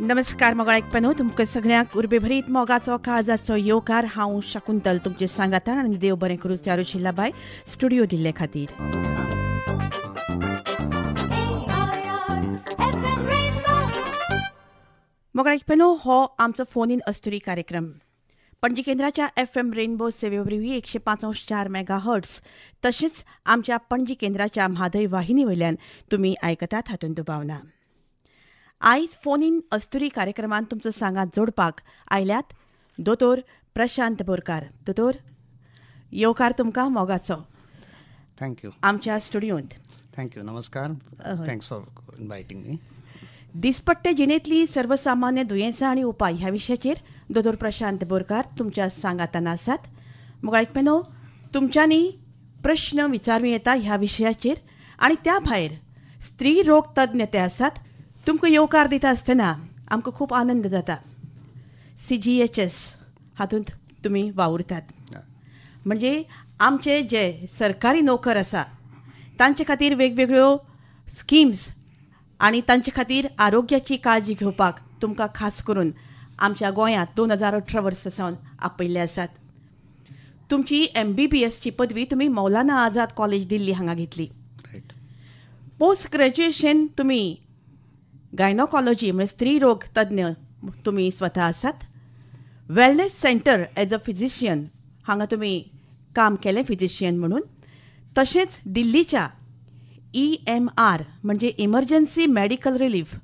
नमस्कार मोगाळ आयकप्यांनो, तुमकां सगळ्यांक उर्बेभरीत मोगाचो काळजाचो येवकार. हांव शकुंतल तुमचे सांगातान आनी देव बरें करूं चारू शिल्लाबाय स्टुडियो दिल्ले खातीर. मोगाळ आयकप्यांनो, हो आमचो फोन इन अस्तुरी कार्यक्रम पणजी केंद्राच्या FM rainbow सेवे वरवीं 105.4 मेगा हर्ट्स तशेंच आमच्या पणजी केंद्राच्या म्हादय वाहिनी वयल्यान तुमी आयकतात हातूंत दुबाव ना. आयज फोन इन अस्तुरी कार्यक्रमांत तुमचो सांगात जोडपाक आयल्यात दोतोर प्रशांत बोरकार. दोतोर, येवकार तुमकां मोगाचो. Thank you. आमच्या स्टुडियोंत. Thank you. नमस्कार. Thanks for inviting me. दिसपट्टे जिणेंतली सर्वसामान्य दुयेंसां आनी उपाय ह्या विशयाचेर दोतोर प्रशांत बोरकार तुमच्या सांगातान आसात. मोगाळ आयकप्यांनो, तुमच्यांनी प्रश्न विचारूं येता ह्या विशयाचेर आनी त्या भायर स्त्री रोग तज्ञ ते आसात. तुमकां येवकार दिता आसतना आमकां खूब आनंद जाता. CGHS हातूंत तुमी वावुरतात, म्हणजे आमचे जे सरकारी नोकर आसा तांचे खातीर वेगवेगळ्यो स्किम्स आनी तांचे खातीर आरोग्याची काळजी घेवपाक तुमकां खास करून आमच्या गोंयांत 2018 वर्सां सावन आपयल्ले आसात. तुमची MBBSची पदवी तुमी मौलाना आझाद कॉलेज दिल्ली हांगा घेतली. पोस्ट ग्रॅज्युएशन तुमी गायनोकॉलॉजी म्हणजे स्त्री रोग तज्ञ तुमी स्वता आसात. Wellness centre as a physician हांगा तुमी काम केलें फिजिशियन म्हणून. तशेंच दिल्लीच्या EMR म्हणजे इमर्जन्सी मेडिकल रिलीफ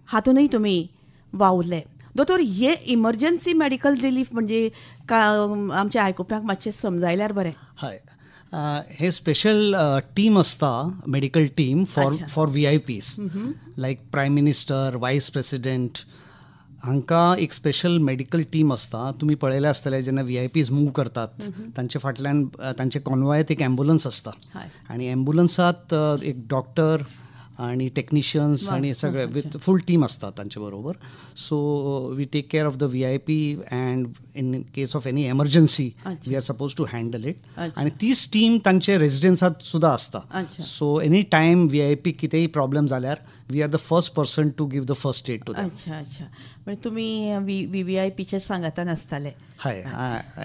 हातूनय तुमी वावुरले. दोतोर, हे इमर्जन्सी मेडिकल रिलीफ म्हणजे आमच्या आयकुप्यांक मातशें समजायल्यार बरें. हय, हे स्पेशल टीम आसता, medical team for VIPs like prime minister, vice president, हांकां एक स्पेशल मेडिकल टीम आसता. तुमी पळयलें आसतलें जेन्ना VIPs move करतात तांचे फाटल्यान तांचे कॉन्वॉयात एक एम्बुलन्स आसता आनी एम्बुलन्सात एक डॉक्टर आनी टेक्निशियन्स आनी सगळे विथ फूल टीम आसता तांचे बरोबर. So we take care of the VIP and in case of any emergency we are suppose to handle it. आनी तीच टीम तांचे रेजिडन्सात सुद्दां आसता. सो एनी टायम VIP कितेंय प्रॉब्लम जाल्यार we are the first person to give the first aid to them. अच्छा अच्छा, म्हणजे तुमी VVIPच्या सांगातान आसताले. हय,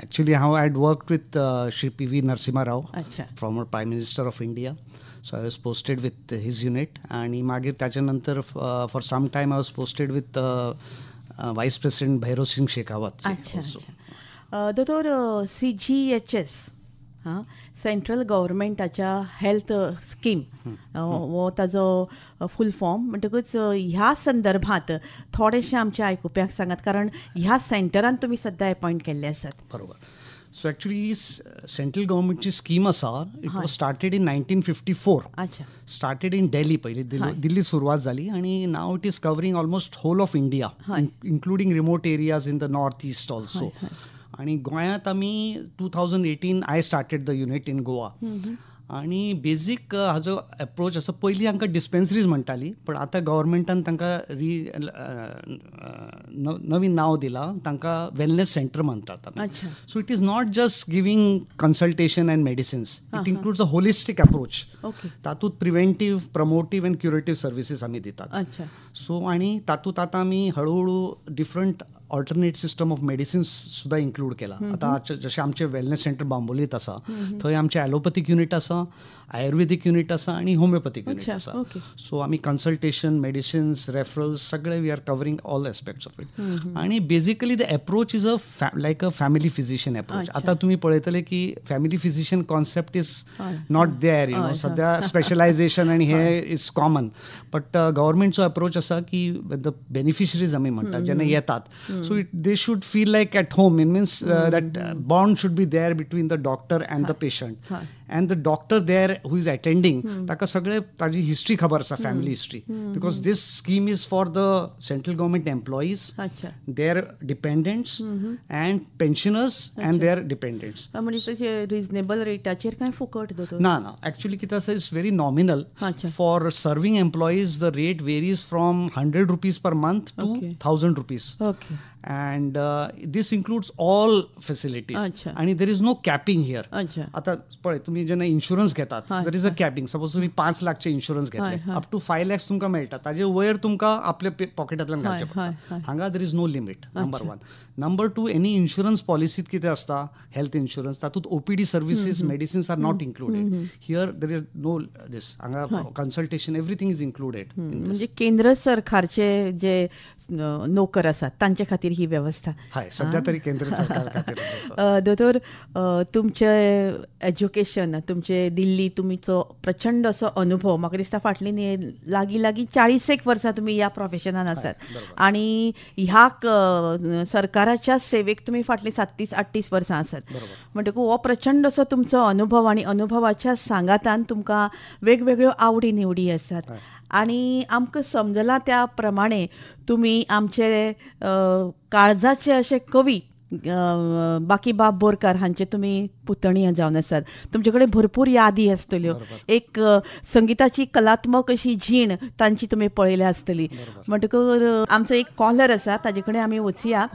एक्चुअली हांव I had worked with Shri PV Narasimha Rao, former prime minister of India. So I was posted with his unit आणि मागीर ताच्या नंतर for some time I was posted with vice president Bhairav Singh Shekhawat. अच्छा अच्छा. दोतोर, CGHS हां central गव्हर्मेंटाच्या health scheme हो ताजो फूल फॉर्म, म्हणटकूच ह्या संदर्भात थोडेशें आमच्या आयकुप्यांक सांगात, कारण ह्या सेंटरान तुमी सद्या अपॉयंट केल्ले आसात. बरोबर. सो एक्चुअली सेंट्रल गव्हर्मेंटची स्कीम आसा. It was started in 1954. अच्छा. स्टार्टेड इन दिल्ली, पयली दिल्ली सुरवात जाली आनी now it is covering almost whole of India including remote areas in the north east also. आनी गोंयांत आमी 2018 I started the unit in Goa. आनी बेजीक हाजो एप्रोच आसा, पयलीं हांकां डिस्पेन्सरीज म्हणटाली, पण आतां गव्हर्मेंटान तांकां नवीन नांव दिलां, तांकां वेलनेस सेंटर म्हणटात आमी. So it is not just giving consultation and medicines, it includes a holistic approach. तातूंत preventive, promotive and curative services आमी दितात. सो आनी तातूंत आतां आमी हळूहळू different alternate system of medicines सुद्दां इन्क्लूड केला. आतां जशें आमचें वेलनेस सेंटर बांबोलीत आसा, थंय आमचें ॲलोपॅथीक युनीट आसा, आयुर्वेदीक युनीट आसा आनी होमिओपॅथीक युनीट आसा. सो आमी कन्सल्टेशन, मेडिसिन्स, रेफरल्स सगळे we are covering all aspects of it. आनी basically the approach is a like a family physician approach. आतां तुमी पळयतले की family physician concept is not there, you know, सद्या specialisation आनी हे is common, but गव्हर्मेंटचो अप्रोच आसा की the beneficiaries आमी म्हणटात जेन्ना येतात, so they should feel like at home. It means that bond should be there between the doctor and the patient. And the doctor there who is attending, ताका सगळे ताजी history खबर आसा, family history, because this scheme is for the central government employees, their dependents and pensioners and their dependents. म्हणजे तशें reasonable रेटाचेर काय फुकट दोतोर? ना ना, एक्चुअली कितें आसा, it's very nominal. For serving employees the rate varies from 100 rupees per month to 1000 rupees. And this includes all facilities आणि there is no capping here. आता पळय तुमी जेन्ना इन्शुरन्स घेतात there is a capping. Suppose तुमी 5 लाखचे insurance घेतले, up two 5 lakhs तुमकां मेळटा, ताजे वयर तुमकां आपल्या पॉकेटांतल्यान घालचें पडटा. हांगा there is no limit, number 1. Number 2, any insurance पॉलिसीत कितें आसता, हेल्थ इन्शुरन्स, तातूंत OPD services, medicines are not included. Here there is no this. हांगा कन्सल्टेशन एवरीथींग is included. म्हणजे केंद्र सरकारचे जे नोकर आसात तांचे खातीर ही व्यवस्था. हय, सध्या तरी केंद्र सरकार खातीर. दोतोर, तुमचे एज्युकेशन, तुमचे दिल्ली तुमचो प्रचंड असो अनुभव, म्हाका दिसता फाटली लागीं लागीं 40 वर्सां तुमी ह्या प्रोफेशनान आसात आनी ह्या सरकाराच्या सेवेक तुमी फाटलीं 37-38 वर्सां आसात. म्हणटकूच हो प्रचंड असो तुमचो अनुभव आनी अनुभवाच्या सांगातान तुमकां वेगवेगळ्यो आवडी निवडी आसात आनी आमकां समजलां त्या प्रमाणे तुमी आमचे काळजाचे अशे कवी बाकीबाब बोरकार हांचे तुमी पुतणी जावन आसात. तुमचे कडेन भरपूर यादी आसतल्यो, एक संगिताची कलात्मक अशी जीण तांची तुमी पळयल्या आसतली. म्हणटकच आमचो एक कॉलर आसा, ताजे कडेन आमी वचया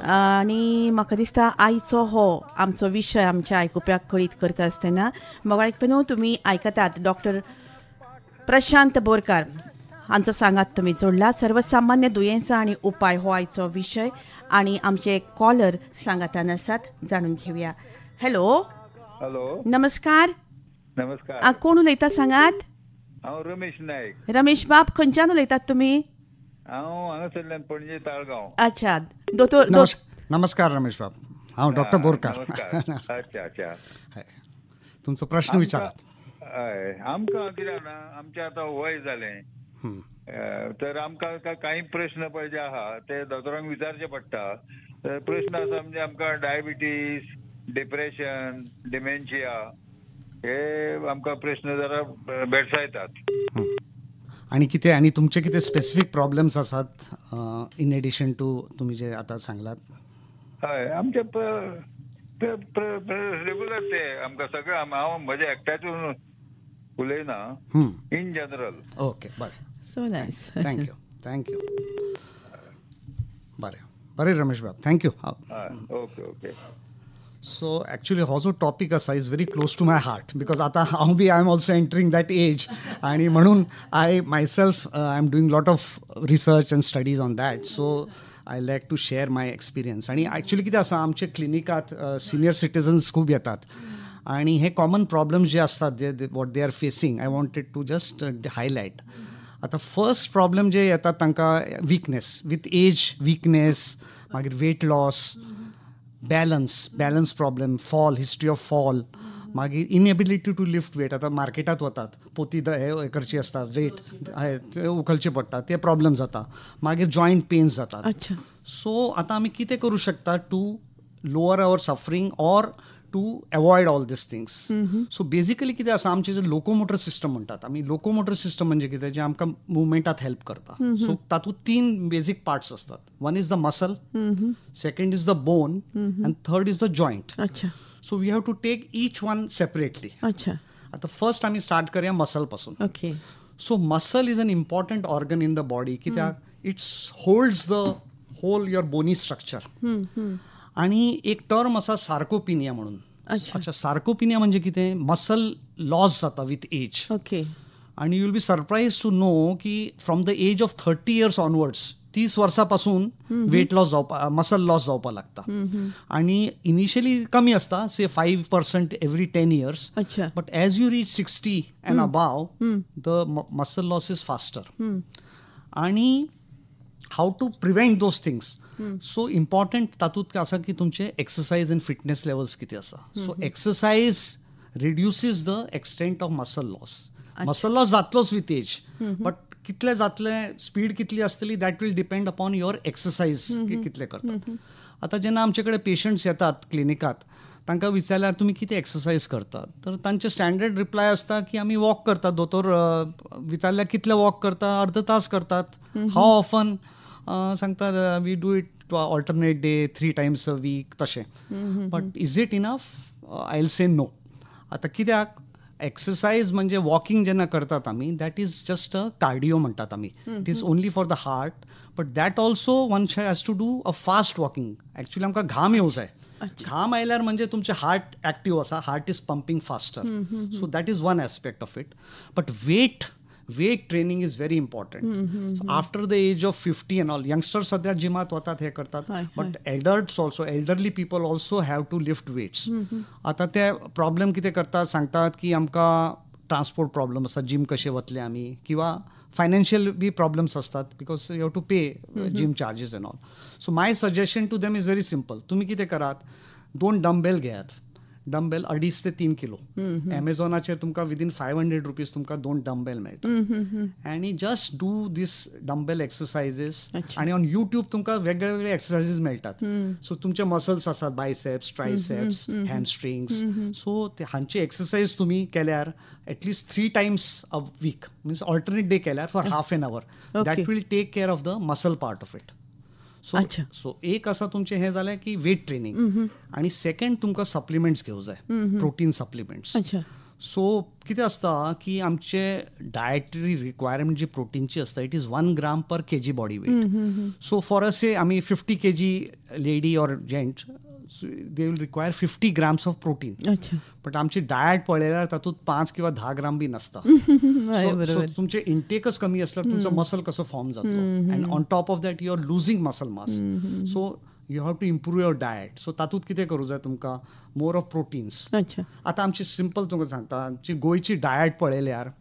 आनी म्हाका दिसता आयचो हो आमचो विशय आमच्या आयकुप्याक कळीत करता आसतना मोगाळ आयकप्यांनो, तुमी आयकतात डॉक्टर प्रशांत बोरकार हांचो सांगात तुमी जोडला. सर्वसामान्य दुयेंसां आनी उपाय हो आयचो विशय आनी आमचे कॉलर सांगातान आसात, जाणून घेवया. हॅलो. हॅलो, नमस्कार. नमस्कार. कोण उलयता सांगात? हांव रमेश नायक. रमेश बाब, खंयच्यान उलयतात तुमी? हांव हांगासरल्यान, पणजे ताळगांव. अच्छा, दोतोर. नमस्कार रमेश बाब, हांव डॉक्टर बोरकार. अच्छा अच्छा, तुमचो प्रश्न विचारात. हय, आमकां कितें जाणा, आमचें आतां वय जालें, तर आमकां कांय प्रश्न पळय जे आहा ते दोतोरांक विचारचे पडटा. तर प्रश्न आसा म्हणजे आमकां डायबिटीज, डिप्रेशन, डिमेन्शिया हे आमकां प्रश्न जरा भेडसायतात. आनी कितें, आनी तुमचे कितें स्पेसिफीक प्रॉब्लेम्स आसात इन एडिशन टू तुमी जे आतां सांगलात? हय, आमचे रेगुलर ते आमकां सगळें, हांव म्हज्या एकट्याचून उलयना, इन जनरल. ओके, बरें. So nice. Thank you, thank you. बरें बरें रमेश बाब, thank you. Okay okay. So actually हो जो टॉपिक आसा is very close to my heart, because आतां हांव बी I am also entering that age आनी म्हणून I myself I am doing lot of research and studies on that. So I like to share my experience. आनी actually कितें आसा, आमच्या क्लिनिकात senior citizens खूब येतात आनी हे कॉमन प्रॉब्लम्स जे आसतात, जे what they are facing, I wanted to just highlight. आतां फर्स्ट प्रॉब्लम जे येतात तांकां विकनेस, विथ एज विकनेस, मागीर weight loss, balance problem, fall, history of fall, मागीर इनएबिलिटी टू लिफ्ट वेट. आतां मार्केटांत वतात, पोती हे करची आसता, वेट उखलचे पडटा, ते प्रॉब्लम जाता. मागीर जॉयंट पेन्स जातात. सो आतां आमी कितें करूं शकता to lower our suffering or to avoid all these things. So basically कितें आसा, आमचें जे लोकोमोटर सिस्टम म्हणटात आमी, लोकोमोटर सिस्टम म्हणजे कितें, जें आमकां मुवमेंटात हेल्प करता. सो तातूंत 3 बेजीक पार्ट्स आसतात. 1 is the muscle, second is the bone and third is the joint. So we have to take each one separately. आतां फर्स्ट आमी स्टार्ट करया मसल पासून. Okay. So muscle is an important organ in the body, कित्याक it's holds the whole your bony structure. आनी एक term आसा सार्कोपिनिया म्हणून. अच्छा, सार्कोपिनिया म्हणजे कितें, मसल लॉस जाता विथ एज. ओके. आनी you will be surprise to know की from the age of 30 years onwards, 30 वर्सां पासून वेट लॉस जावपा, मसल लॉस जावपाक लागता. आनी इनिशियली कमी आसता, say 5% every 10 years. But as you reach 60 and above, the muscle loss is faster. आनी how to prevent those things, so important तातूंत आसा की तुमचे एक्सरसायज आनी फिटनेस लेवल्स कितें आसा. So exercise reduces the extent of muscle loss. Muscle loss जातलोच with age, but कितले जातले, स्पीड कितली आसतली, that will depend upon your exercise कितले करतात. आतां जेन्ना आमचे कडेन पेशंट्स येतात क्लिनिकात, तांकां विचारल्यार तुमी कितें एक्सरसायज करतात, तर तांचे स्टँडर्ड रिप्लाय आसता की आमी वॉक करतात. दोतोर विचारल्यार कितले वॉक करता, अर्द तास करतात. हाव ऑफन सांगतात, we do it alternate day, 3 times a week तशें. But is it enough? I will say no. आतां कित्याक, एक्सरसाइज म्हणजे वॉकिंग जेन्ना करतात आमी, that is just a cardio म्हणटात आमी. It is only for the heart, but that also one has to do a fast walking. Actually आमकां घाम येवं जाय. घाम आयल्यार म्हणजे तुमचें हार्ट एक्टीव आसा, heart is pumping faster. So that is one aspect of it. But weight training is very important. So after the age of 50 and all, youngsters सध्या जिमात वतात, हे करतात, but adults also, elderly people also have to lift weights. आता ते problem कितें करतात, सांगतात की आमकां ट्रान्सपोर्ट प्रॉब्लम आसा, जिम कशें वतले आमी, किंवा फायनान्शियल बी प्रॉब्लम्स असतात because you have to pay gym charges and all. So my suggestion to them is very simple. तुमी कितें करात, 2 डंबेल घेयात. डंबेल 2.5 ते 3 किलो. ॲमेझॉनाचेर तुमकां विदीन 500 रुपीज तुमकां 2 डंबेल मेळटा. आनी just do this dumbbell exercises. आनी ऑन यूट्यूब तुमकां वेगळे वेगळे एक्सरसाइजीस मेळटात. सो तुमचे मसल्स आसात, बायसेप्स, ट्रायसेप्स, हॅमस्ट्रिंग्स, सो हांचे एक्सरसाइज तुमी केल्यार at least 3 times a week, means alternate day केल्यार for half an hour, that will take care of the muscle part of it. So so एक आसा तुमचें हें जालें की वेट ट्रेनिंग. आनी सेकंड तुमकां सप्लिमेंट्स घेवं जाय, प्रोटीन सप्लिमेंट्स. सो कितें आसता की आमचे डायटरी रिक्वायरमेंट जी प्रोटीनची आसता, it is 1 gram per kg body weight. So for a say आमी 50 kg lady or gent, they will require 50 grams of protein. But आमची डायट पळयल्यार तातूंत 5 किंवा 10 ग्राम बी नासता. सो तुमचे इंटेकच कमी असल्यार तुमचो मसल कसो फॉर्म जातलो, and on top of that you are losing muscle mass. So you have to improve your diet. So तातूंत कितें करूं जाय तुमकां, मोर ऑफ प्रोटीन्स. आतां आमची सिंपल तुमकां सांगता, आमची गोंयची डायट पळयल्यार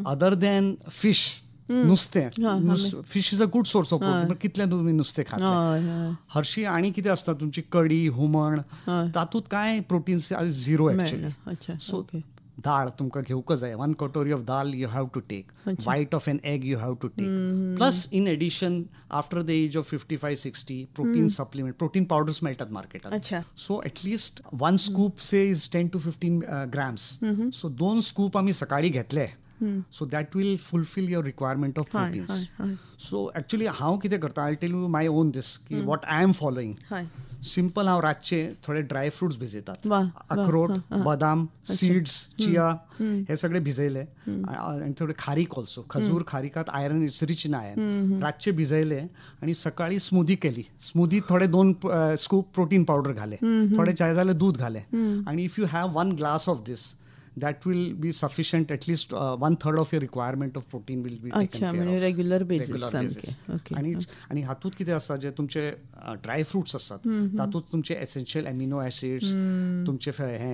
अदर दॅन फिश, नुस्तें, fish is a good source of protein, but कितलें तुमी नुस्तें खातले. हरशी आनी कितें आसता तुमची कडी, हुमण, तातूंत कांय प्रोटीन्स झिरो एक्चुअली. सो दाळ तुमकां घेवंक जाय, 1 कटोरी of dal you have to take, white of an egg you have to take. Plus in addition after the age of 55-60 protein supplement, protein powders मेळटात मार्केटात. So at least 1 scoop say is 10 to 15 grams. So 2 scoop आमी सकाळी घेतले, so that will fulfill your requirement of proteins. So actually हांव कितें करता, I tell you my own this की what I am following. Simple, हांव रातचे थोडे ड्राय फ्रुट्स भिजयतात, अक्रोट, बदाम, सीड्स, चिया, हे सगळे भिजयले, आनी थोडे खारीक ऑल्सो, खजूर, खारीकात iron, it's rich in iron. रातचे भिजयले आनी सकाळी स्मुदी केली. स्मुदी थोडे 2 स्कूप प्रोटीन पावडर घाले, थोडे चाय जाल्यार दूध घाले, आनी if you have 1 glass of this, that will be sufficient. At least 1/3 of your requirement of protein will be taken care of. Regular basis. आणि हातूंत कितें आसता, जे तुमचे ड्राय फ्रुट्स आसतात तातूंत तुमचे एसेन्शियल एमिनो एसिड्स, तुमचे हे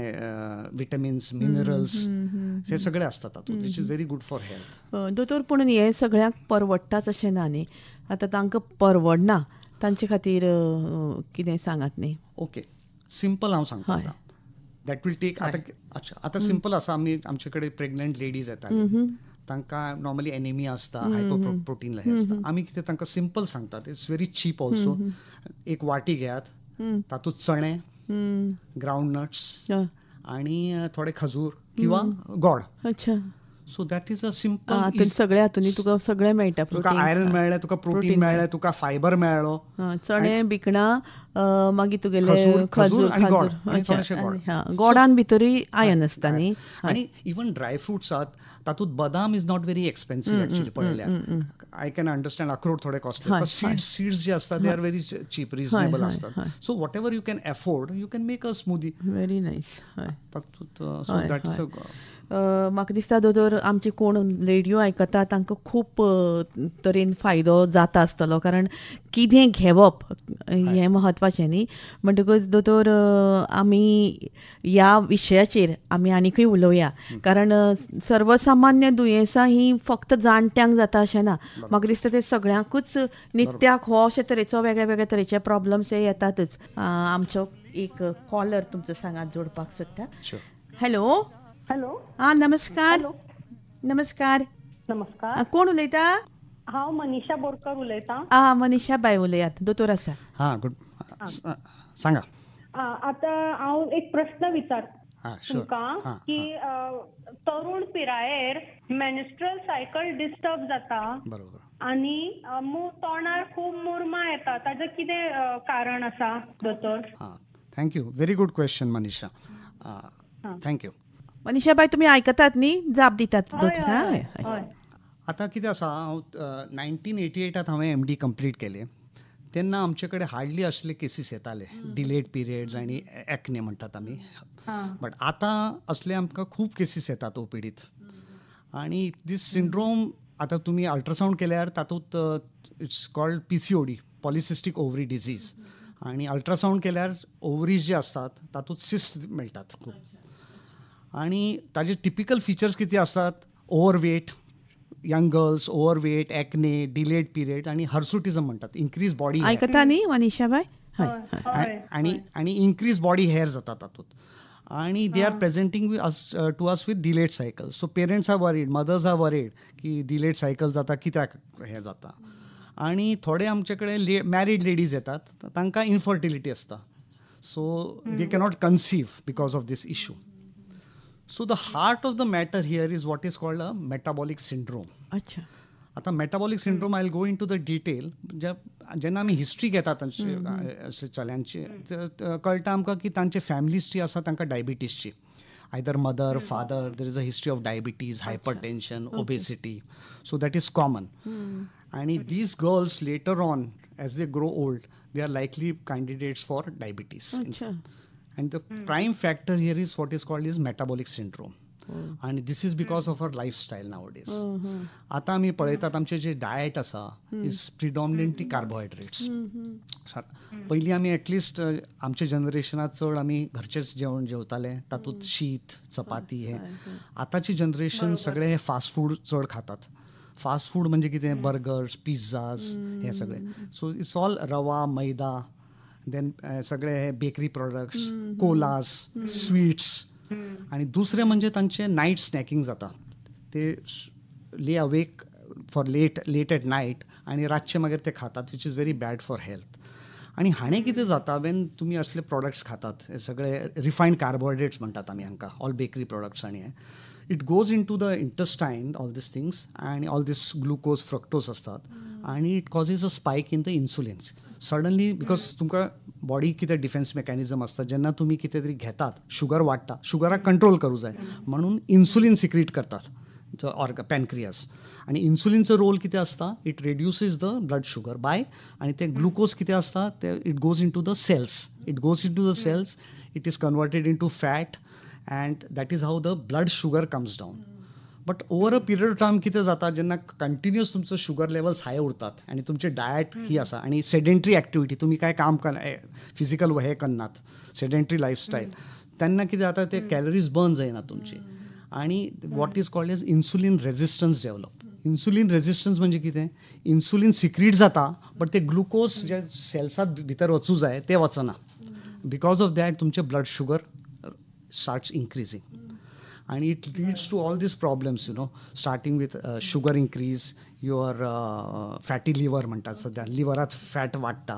विटमिन्स, मिनरल्स, हे सगळे आसतात तातूंत, which is very good for health. दोतोर, पूण हे सगळ्यांक परवडटाच अशें ना न्ही, आतां तांकां परवडना, तांचे खातीर कितें सांगात न्ही. ओके, सिंपल हांव सांगता, that will take. आतां अच्छा, आतां सिंपल आसा, आमी आमचे कडेन प्रेग्नंट लेडीज येतात, तांकां नॉर्मली एनिमिया आसता, हायपोप्रोटीन हे आसता. आमी कितें तांकां सिंपल सांगतात, it's very cheap also. एक वाटी घेयात, तातूंत चणे, ग्रावंड नट्स आनी थोडे खजूर किंवा गोड. अच्छा. So that is a simple. सगळे हातूंत तुका सगळें मेळटा, तुका आयरन मेळ्ळें, तुका प्रोटीन मेळ्ळें, तुका फायबर मेळ्ळो, चणे, बिकणां, मागीर तुगेले खजूर आनी गोड, गोडान भितरूय आयर्न आसता न्ही. आनी इवन ड्राय फ्रुट्स आसात तातूंत बदाम is not very expensive actually पळयल्यार. I can understand अक्रोट थोडे कॉस्टली आसता, सीड्स जे आसता they are very cheap, reasonable आसतात. So whatever you can afford, you can make a smoothie. Very nice. तातूंत सो that is a. म्हाका दिसता दोतोर, आमचे कोण रेडियो आयकता तांकां खूब तरेन फायदो जाता आसतलो, कारण कितें घेवप हें म्हत्वाचें न्ही. म्हणटकच दोतोर, आमी ह्या विशयाचेर आमी आनीकय उलोवया, कारण सर्वसामान्य दुयेंसां हीं फक्त जाणट्यांक जाता अशें ना. म्हाका दिसता ते सगळ्यांकूच नित्याक हो अशे तरेचो वेगळे वेगळे तरेचे प्रॉब्लम्स हे येतातच. आमचो एक कॉलर तुमचो सांगात जोडपाक सोदता. हॅलो. हॅलो. हा, नमस्कार. नमस्कार. नमस्कार. कोण उलयता? हांव मनीषा बोरकर उलयता. आ, मनीषा बाय उलयात, दोतोर आसा. हा, गुड, सांगा. आतां हांव एक प्रश्न विचार तुमकां की तरुण पिरायेर मेन्स्ट्रुअल सायकल डिस्टर्ब जाता, बरोबर, आनी तोंडार खूब मुरमा येता, ताजें कितें कारण आसा दोतोर? Thank you, very good question Manisha, thank you. मनीषाबाय तुमी आयकतात न्ही, जाप दितात. आतां कितें आसा, हांव 1988 हांवें MD complete केलें तेन्ना आमचे कडेन हार्डली असले केसीस येताले, डिलेड पिरियड्स आनी एक्ने म्हणटात आमी. बट आतां असले आमकां खूब केसीस येतात ओपीडीत. आनी दीस सिंड्रोम आतां तुमी अल्ट्रासावंड केल्यार तातूंत it's called PCOD, polycystic ovary disease. आनी अल्ट्रासावंड केल्यार ओवरीज जे आसतात तातूंत सिस्ट मेळटात खूब. आनी ताजे टिपिकल फिचर्स कितें आसतात, overweight, young girls, overweight, acne, delayed period आनी हर्सुटिझम म्हणटात, इन्क्रीज बॉडी. आयकता न्ही मनीषाबाय? आनी आनी इन्क्रीज बॉडी हेअर जाता तातूंत. आनी they are presenting to us with delayed cycle. So parents are worried, mothers are worried की डिलेड सायकल जाता कित्याक हें जाता. आनी थोडे आमचे कडेन मॅरीड लेडीज येतात, तांकां इनफर्टिलिटी आसता, so they cannot conceive because of this issue. So the heart of the matter here is what is called a metabolic syndrome. अच्छा. आतां metabolic syndrome I will go into the detail. जेन्ना आमी history घेतात तांचे चल्यांची, कळटा आमकां की तांचे फॅमिली हिस्ट्री आसा तांकां डायबिटीजची, either mother, father, there is a history of diabetes, hypertension, obesity. So that is common. आनी these girls later on as they grow old they are likely candidates for diabetes. And the prime factor here is what is called is metabolic syndrome. And this is because of our lifestyle nowadays. आतां आमी पळयतात आमचे जे diet आसा is predominantly carbohydrates. पयलीं आमी at least आमच्या जनरेशनात चड आमी घरचेच जेवण जेवताले, तातूंत शीत, चपाती हे. आतांची जनरेशन सगळे हे फास्ट फूड चड खातात. फास्ट फूड म्हणजे कितें, बर्गर्स, पिझ्झाज हे सगळे. सो it's all रवा, मैदा, देन सगळे हे बेकरी प्रोडक्ट्स, कोलास, स्वीट्स. आनी दुसरें म्हणजे तांचे नायट स्नॅकिंग जाता, ते lay awake for late late at night आनी रातचे मागीर ते खातात, which is very bad for health. आनी हाणें कितें जाता, वेन तुमी असले प्रोडक्ट्स खातात, हे सगळे रिफायन्ड कार्बोहायड्रेट्स म्हणटात आमी हांकां, ऑल बेकरी प्रोडक्ट्स आनी हे, it goes into the intestine, all these things, आनी ऑल these glucose, fructose असतात, आनी it causes a spike in the insulins suddenly, because तुमकां बॉडी कितें डिफेन्स मेकॅनिझम आसता, जेन्ना तुमी कितें तरी घेतात शुगर वाडटा, शुगराक कंट्रोल करूं जाय म्हणून इन्सुलीन सिक्रीट करतात ऑर्ग पॅनक्रियास. आनी इन्सुलिनचो रोल कितें आसता, it reduces the blood sugar by, आनी ते ग्लुकोज कितें आसता ते it goes into the cells, it goes into the cells, it is converted into fat, and that is how the blood sugar comes down. But over a period of time कितें जाता, जेन्ना continuous तुमचो sugar levels हाय उरतात आनी तुमचे diet ही आसा आनी sedentary activity, तुमी कांय काम फिजिकल हें करनात, सेडेंट्री लायफस्टायल, तेन्ना कितें जाता ते कॅलरीज बर्न जायना तुमची. आनी what is called as insulin resistance develop. Insulin resistance म्हणजे कितें, इन्सुलीन सिक्रीट जाता बट ते ग्लुकोज जे सेल्सांत भितर वचूं जाय ते वचना. Because of that तुमचें blood sugar starts increasing, and it leads to all these problems, you know, starting with sugar increase, your fatty liver म्हणतात सध्या, लिव्हरात फॅट वाडटा,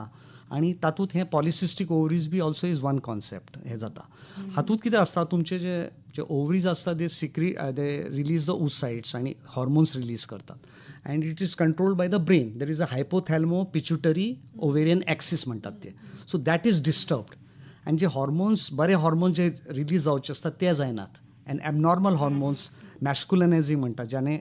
आनी तातूंत हे polycystic ovaries be also is one concept हें जाता. हातूंत कितें आसता, तुमचे जे जे ओवरीज आसता they secrete, they release the oocytes आनी हॉर्मोन्स रिलीज करतात, and it is controlled by the brain. There is a hypothalamo pituitary ovarian axis म्हणटात ते, सो that is disturbed. आनी जे हॉर्मोन्स, बरे हॉर्मोन्स जे रिलीज जावचे आसता ते जायनात, एंड एबनॉर्मल हॉर्मोन्स, मॅस्क्युलनायझींग म्हणटा, ज्याने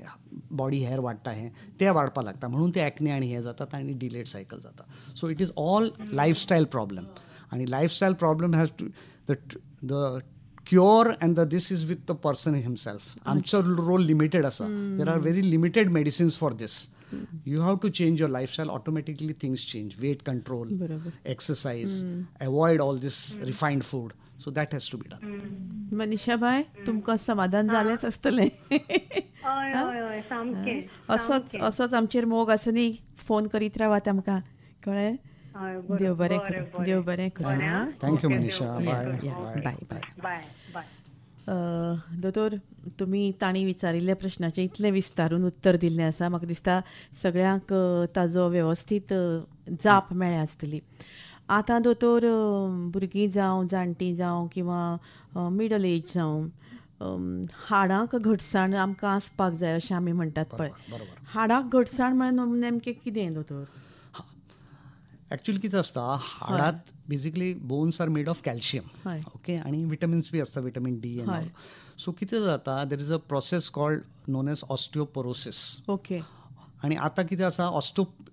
बॉडी हेअर वाडटा, हें ते वाडपाक लागता, म्हणून ते एक्ने आनी हें जातात आनी डिलेड सायकल जाता. So it is all lifestyle problem, आनी lifestyle problem has to the cure and the this is with the person himself. आमचो रोल लिमिटेड आसा, there are very limited medicines for this. You have to change your lifestyle, automatically things change. Weight control, exercise, avoid all this refined food. So that has to be done. Manisha bhai, तुमकां समाधान जालेंच आसतलें. हय हय हय, सामकें. असोच असोच आमचेर मोग आसूनी, फोन करीत रावात आमकां, कळ्ळें? देव बरें करूं, देव बरें करूं. Thank you Manisha, bye bye bye bye. दोतोर, तुमी तांणी विचारिल्ल्या प्रश्नाचें इतलें विस्तारून उत्तर दिल्लें आसा, म्हाका दिसता सगळ्यांक ताजो वेवस्थीत जाप मेळ्ळ्या आसतली. आतां दोतोर, भुरगीं जावं, जाणटीं जावं किंवां मिडल एज जावं, हाडांक घटसाण आमकां आसपाक जाय अशें आमी म्हणटात पळय, हाडांक घटसाण म्हळ्यार नेमकें कितें दोतोर? ॲक्च्युली कितें आसता, हाडात basically bones are made of calcium, okay, आनी विटमिन्स बी आसता, vitamin D and all. So कितें जाता, there is a process called known as osteoporosis. Okay. आनी आतां कितें आसा,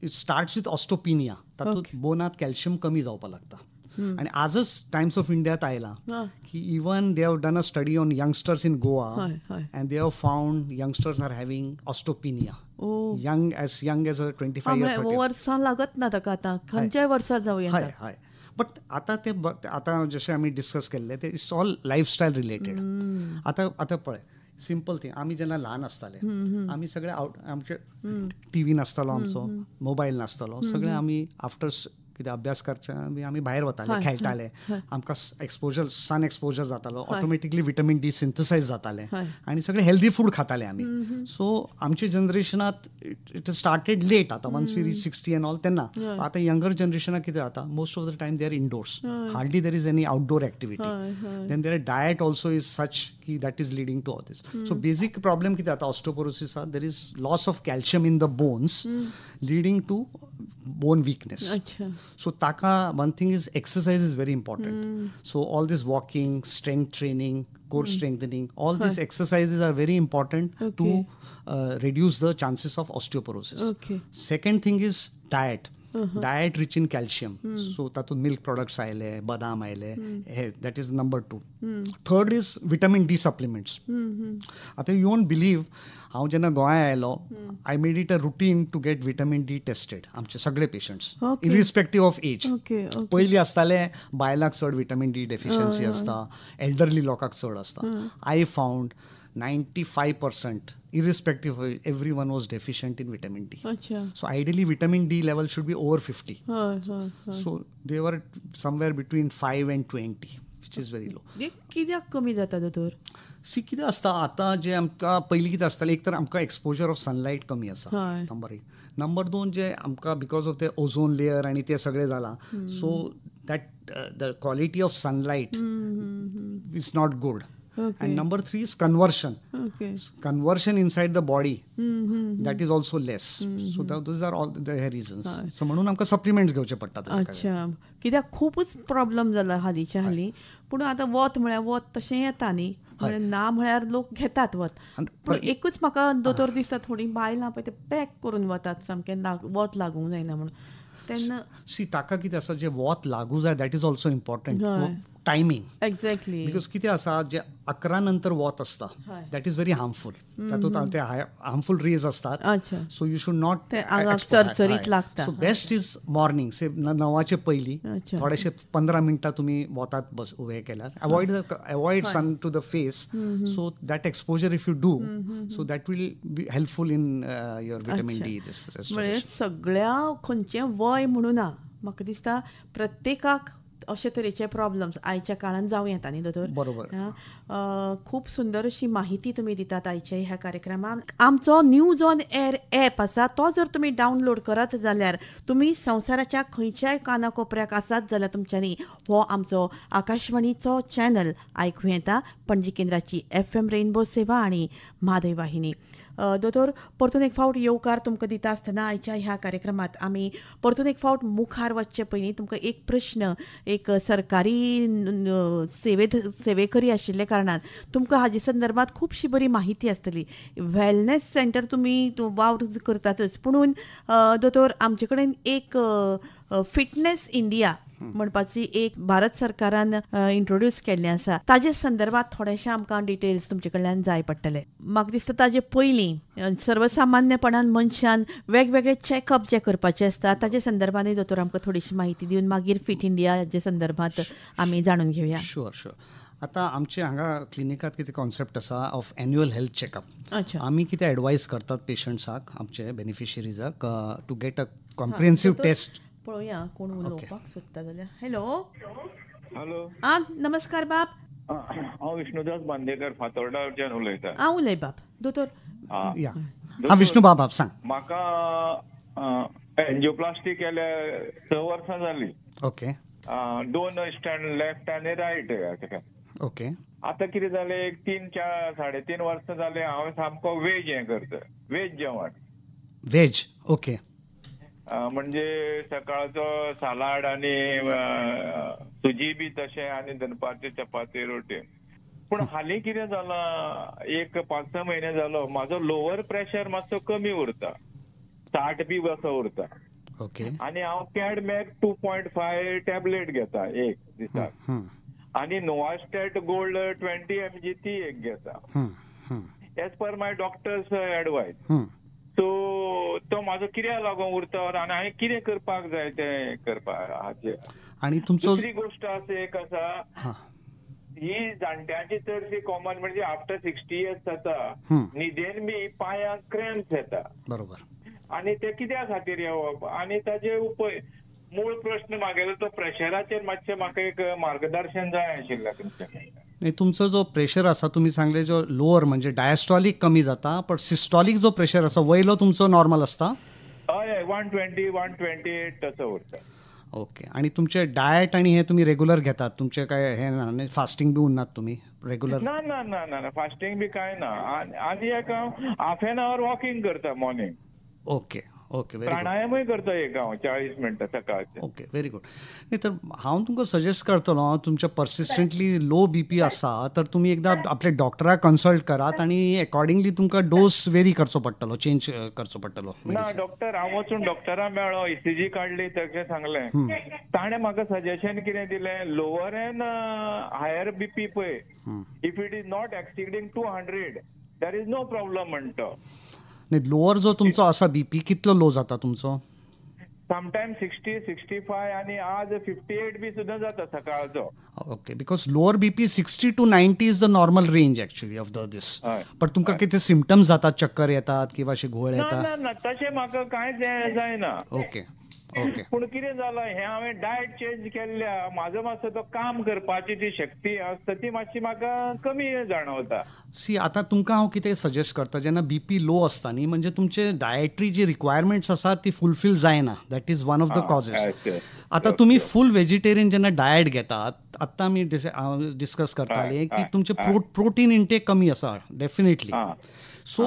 it starts with osteopenia. तातूंत बोनात कॅल्शियम कमी जावपाक लागता. आनी आजच टायम्स ऑफ इंडियात आयलां की even they have done a study on youngsters in Goa and they have found youngsters are having osteopenia. Young as young as 25 years. वर्सां लागत ना ताका, आतां खंयच्याय वर्सां जावं येता. हय हय, बट आतां ते आतां जशें आमी डिस्कस केल्लें ते it's all lifestyle related. आतां आतां पळय, सिंपल थिंग, आमी जेन्ना ल्हान आसताले आमी सगळे आवट, आमचे टी व्ही नासतालो, आमचो मोबायल नासतालो, सगळे आमी आफ्टर कितें अभ्यास करचे आमी भायर वताले, खेळटाले, आमकां एक्सपोजर, सन एक्सपोजर जातालो, ऑटोमॅटिकली विटॅमीन डी सिंथसायज जातालें आनी सगळे हेल्दी फूड खाताले आमी. सो आमच्या जनरेशनात it started late. आतां once we reach 60 and all तेन्ना आतां यंगर जनरेशनाक कितें जाता, most of the time they are indoors, hardly there is any outdoor activity. Then their diet also is such की that is leading to all this. So basic problem कितें जाता ऑस्टियोपोरोसिसाक, there is loss of calcium in the bones leading to bone weakness. So taka one thing is exercise is very important. So all this walking, strength training, core strengthening, all these exercises are very important to reduce the chances of osteoporosis. Second thing is diet. Diet rich in calcium. So tatun milk products aile, badam aile, that is number 2. Third is vitamin D supplements. Ata you won't believe, हांव जेन्ना गोंया आयलो, I made it a routine to get vitamin D tested आमचे सगळे patients, irrespective of as. पयलीं आसताले बायलांक चड विटामीन डी डेफिशियन्सी आसता, एल्डरली लोकांक चड आसता. I found 95% irrespective of everyone was deficient in vitamin D. So ideally vitamin D level should be over 50. So they were somewhere between 5 and 20, which is very low. कित्याक कमी जाता दोतोर? C कितें आसता आतां जे आमकां पयलीं कितें आसतालें, एक तर आमकां एक्सपोजर ऑफ सनलायट कमी आसा, नंबर 1. नंबर 2 जे आमकां because of the ozone layer आनी ते सगळें जालां, so that the quality of sunlight is not good. And number 3 is conversion. Conversion inside the body, that is also less. So those are all the reasons. So म्हणून आमकां supplements घेवचे पडटात. अच्छा, कित्याक खूबच प्रॉब्लम जाला हालींच्या हालीं. पूण आतां वत म्हळ्यार वत तशें येता न्ही, ना म्हळ्यार लोक घेतात वत. पूण एकूच म्हाका दोतोर दिसता, थोडीं बायलां पळय ते पॅक करून वतात सामकें, वत लागूंक जायना म्हणून. तेन्ना सी ताका कितें आसा, जें वत लागूं जाय that is also important. Timing. Exactly. Because कितें आसा, जे 11 नंतर वत आसता that is very harmful. तातूंत ते हार्मफूल रेज आसतात. सो you should not, चरचरीत लागता. सो बेस्ट is morning, से 9 पयलीं थोडेशे 15 मिनटां तुमी वतात बस हें केल्यार, avoid sun to the face. So that exposure if you do, so that will be helpful in your vitamin D. म्हणजे सगळ्या खंयचें वय म्हणून ना, म्हाका दिसता प्रत्येकाक अशे तरेचे प्रॉब्लम्स आयच्या काळान जावं येता न्ही दोतोर? बरोबर. खूब सुंदर अशी माहिती तुमी दितात आयच्या ह्या कार्यक्रमात. आमचो न्यूज ऑन एअर ॲप आसा, तो जर तुमी डावनलोड करत जाल्यार तुमी संवसाराच्या खंयच्याय कानाकोपऱ्याक आसात जाल्यार तुमच्यांनी हो आमचो आकाशवाणीचो चॅनल आयकूं येता. पणजी केंद्राची FM rainbow सेवा आनी म्हादय वाहिनी. दोतोर, परतून एक फावट येवकार तुमकां दिता आसतना आयच्या ह्या कार्यक्रमात आमी परतून एक फावट मुखार वचचे पयलीं तुमकां एक प्रश्न, एक सरकारी सेवेकरी आशिल्ल्या कारणान तुमकां हाजे संदर्भात खुबशी बरी माहिती आसतली. वेलनेस सेंटर तुमी वावर करतातच, पुणून दोतोर आमचे कडेन एक फिटनेस इंडिया म्हणपाची एक भारत सरकारान इंट्रोड्यूस केल्लें आसा, ताजे संदर्भात थोडेशे आमकां डिटेल्स तुमचे कडल्यान जाय पडटले. म्हाका दिसता ताजे पयलीं सर्वसामान्यपणान मनशान वेगवेगळे चॅकअप जे करपाचे आसता ताजे संदर्भानूय दोतोर आमकां थोडीशी माहिती दिवन मागीर फिट इंडिया हाजे संदर्भात आमी जाणून घेवया. Sure sure. आतां आमचे हांगा क्लिनिकात कितें कॉन्सेप्ट आसा ऑफ एन्युअल हेल्थ चॅकअप. आमी कितें एडवायस करतात पेशंट्साक, आमचे बेनिफिशरीजाक, to get a comprehensive test. पळोवया कोण उलोवपाक सोदता जाल्यार. हॅलो. हॅलो. आं, नमस्कार बाब. हांव विष्णुदास बांदेकर फातोर्डाच्यान उलयता. आं, उलय बाब. दोतोर. हां विष्णू बाब सांग. म्हाका एन्जियोप्लास्टी केल्या 6 वर्सां जाली. ओके. 2 स्टँड लेफ्ट आनी रायट. ओके. आतां कितें जालें, एक 3, 4, 3.5 वर्सां जाले हांव सामको वेज हें करता, वेज जेवण. वेज. ओके. म्हणजे सकाळचो सालाड आनी सुजी बी तशें, आनी दनपारची चपाती रोटी. पूण हालीं कितें जालां, एक 5-6 म्हयने जालो म्हाजो लोवर प्रेशर मातसो कमी उरता, 60 बी असो उरता. ओके. आनी हांव कॅडमॅक 2.5 टॅबलेट घेता एक दिसाक, आनी नोवास्टॅट गोल्ड 20 mg ती एक घेता, as per my doctor's advice. So तो म्हाजो कित्याक लागून उरता आनी हांवें कितें करपाक जाय तें करपाक हाचेर. आनी तुमचो दुसरी गोश्ट आसा एक आसा, ही जाणट्यांची चडशी कॉमन म्हणजे आफ्टर 60 इयर्स जाता न्हिदेन बी पांयांक क्रॅम्प्स येता. बरोबर. आनी ते कित्या खातीर येवप आनी ताजे उपाय. मूळ प्रश्न मागेलो तो प्रेशराचेर मातशें म्हाका एक मार्गदर्शन जाय आशिल्लें तुमचें. नाही, तुमचो जो प्रेशर आसा तुमी सांगले जो लोअर म्हणजे डायस्टॉलिक कमी जाता, पण सिस्टॉलिक जो प्रेशर आसा वयलो तुमचो नॉर्मल आसता. हय हय, 120 128 तसो उरता. ओके. आनी तुमचे डायट आनी हे तुमी रेगुलर घेतात, तुमचे काय हे ना फास्टिंग बी उरनात तुमी रेगुलर? ना ना ना ना, फास्टिंग बी काय ना. आनी एक हांव हाफ एन our walking करता मॉर्निंग. ओके ओके, प्राणायामूय करता एक हांव 40 मिनटां सकाळचें. Okay, very good. नाही तर हांव तुमकां सजेस्ट करतलो, तुमचे पर्सिस्टंटली लो बीपी आसा तर तुमी एकदां आपल्या डॉक्टराक कन्सल्ट करात आनी एकॉर्डिंगली तुमकां डोस वेरी करचो पडटलो, चेंज करचो पडटलो. ना डॉक्टर, हांव वचून डॉक्टरा मेळ्ळो, ईसीजी काडली, तशें सांगलें. ताणें म्हाका सजेशन कितें दिलें, लोवर एन हायर बीपी पळय, if it is not exceeding 200 there is no problem म्हणटा. नाही, लोअर जो तुमचो आसा बीपी कितलो लो जाता तुमचो? समटायम 60 65 आनी आज 58 बी सुद्दां जाता सकाळचो. Okay, because lower BP 60 to 90 is the normal range actually of the this. पण तुमकां कितें सिमटम्स जातात, चक्कर येतात किंवा अशी घुंवळ येता? ना ना, तशें म्हाका कांयच जायना. Okay okay. पूण कितें जालां, हें हांवें डायट चेंज केल्ल्या म्हाजो मातसो तो काम करपाची जी शक्ती आसता ती मातशी म्हाका कमी जाणवता. सी, आतां तुमकां हांव कितें सजेस्ट करता, जेन्ना बीपी लो आसता न्ही म्हणजे तुमचे डायटरी जी रिक्वायरमेंट्स आसात ती फुलफील जायना, that is one of the causes. आतां तुमी फूल वेजिटेरियन जेन्ना डायट घेतात, आत्तां आमी डिस्कस करताले की तुमचे प्रोटीन इंटेक कमी आसा डेफिनेटली. सो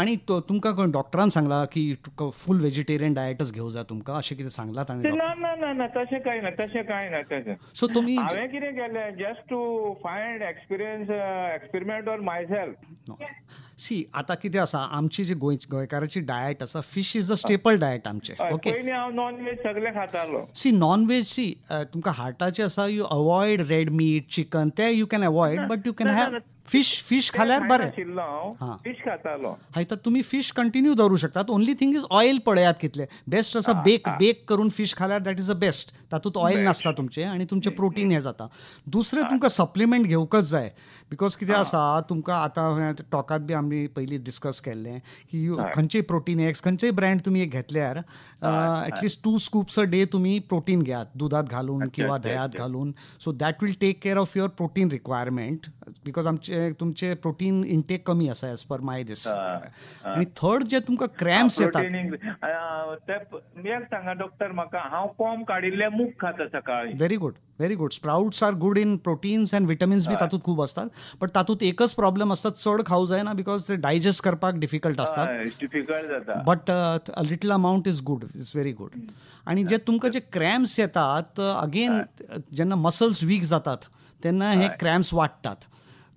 आनी तुमकां डॉक्टरान सांगला की फूल वेजिटेरियन डायटच घेवं जाय तुमकां, अशें कितें सांगलां ताणें? ना ना ना ना, तशें कांय ना, तशें कांय ना. तशें सो तुमी हांवें कितें केलें, just to find experience, experiment on myself. See, आतां कितें आसा, आमची जी गोंयकाराची डायट आसा, fish is the staple diet आमचें. ओके, पयलीं हांव नॉन वेज सगळें खातालो. सी, नॉन वेज, सी तुमकां हार्टाचें आसा, you avoid red meat, chicken, ते you can avoid, but you can have fish. Fish खाल्यार बरें. फिश खातालो. हय, तर तुमी फिश कंटिन्यू दवरूं शकतात. ओनली थिंग is oil पळयात कितलें बेस्ट आसा, बेक बेक करून फिश खाल्यार that is a best, तातूंत ऑयल नासता तुमचें आनी तुमचें प्रोटीन हें जाता. दुसरें तुमकां सप्लिमेंट घेवंकच जाय, because कितें आसा तुमकां आतां टॉकात बी आमी पयलीं डिस्कस केल्लें की खंयचेय प्रोटीन एक्स, खंयचेय ब्रँड तुमी एक घेतल्यार at least 2 scoops a day तुमी प्रोटीन घेयात, दुदांत घालून किंवा धंयांत घालून. So that will take care of your protein requirement, because आमचे तुमचे प्रोटीन इंटेक कमी आसा एज पर माय दीस. आनी थर्ड जे तुमकां क्रॅम्प्स येतात, एक सांगा डॉक्टर म्हाका, हांव कोंब काडिल्ले मूग खाता सकाळी. Very good, very good. Sprouts are good in proteins and vitamins बी तातूंत खूब असतात, पण तातूंत एकच प्रॉब्लेम असतात, चड खाऊ जायना because ते डायजेस्ट करपाक डिफिकल्ट असतात, डिफिकल्ट जाता. But a little amount is good, is very good. आनी जे तुमकां जे क्रॅम्प्स येतात, अगेन जेन्ना मसल्स वीक जातात तेन्ना हे क्रॅम्प्स वाडटात.